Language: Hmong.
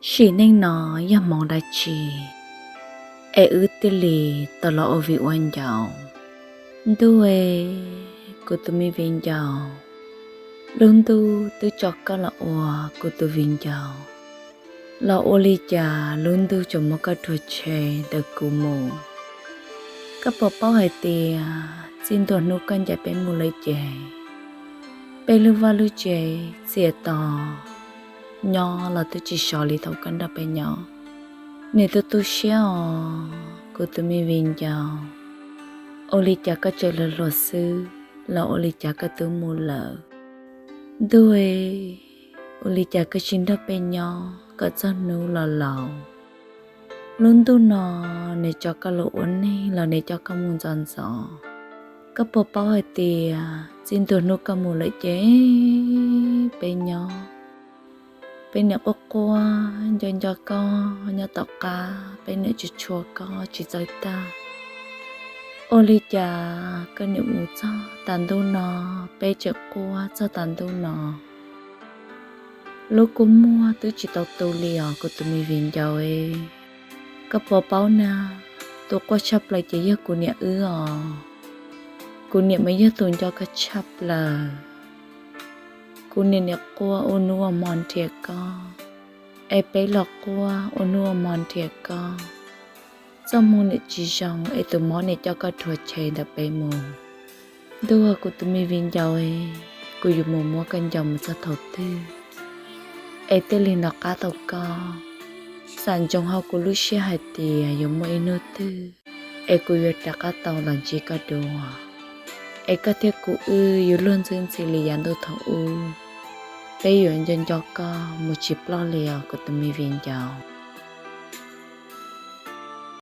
Sim neej no yog hmoov dab tsi es wb thiaj li tau los ua viv ua ncaus? Ntuj e, kuv tus me viv ncaus, lub ntuj twb tso koj los ua kuv tus viv ncaus, los ua li cas lub ntuj tseem muab koj rhuav tshem ntawm kuv mus? Koj puas paub hais tias txij ntua hnub koj ncaim peb mus lawm ces peb lub vaj lub tsev txias to, nyob los twb tsis sov li thaum koj nrog peb nyob. Niam tu tu siab os, kuv tus me viv ncaus, ua li cas koj tseem los hluas xwb, los ua li cas koj twb mus lawm? Ntuj e, ua li cas koj tsis nrog peb nyob kom txog hnub los laus? Lub ntuj no nws tso koj los ua neeg los nws coj koj mus ntxov ntxov. Koj puas paub hais tias txij ntua hnub koj mus lawm ces peb nyob, peb niam quaj quaj nco nco koj nyob tom qab, peb niam tsuas tshua koj tsis txawj tag. Ua li cas koj niam mus txog tas ntuj no, peb tseem quaj txog tas ntuj no. Lub kua muag twb tsis tau tu li os kuv tus me viv ncaus e. Koj puas paub na, tus quaj tshaj plaws ces yog kuv niam wb os. Kuv niam mas yog tus nco koj tshaj plaws. Kuv niam niam quaj ua hnub ua hmo nrhiav koj, es peb los quaj ua hnub ua hmo nrhiav koj. Txoj hmoo niam tsis zoo es tus mob niam coj koj rhuav tshem ntawm peb mus. Ntuj, kuv tus me viv ncaus, kuv yuav mus muab koj nco mus txog thaum twg es thiaj li nov qab tau koj? Xam ntsoov hauv kuv lub siab hais tias yuav muaj ib hnub twg es kuv yuav rov qab tau los ntsib koj dua, es koj thiab kuv wb yuav luag ntxwb ntxhi li yav ntuj thaum ub. Peb yuav nco nco koj mus tsis ploj li os kuv tus me viv ncaus.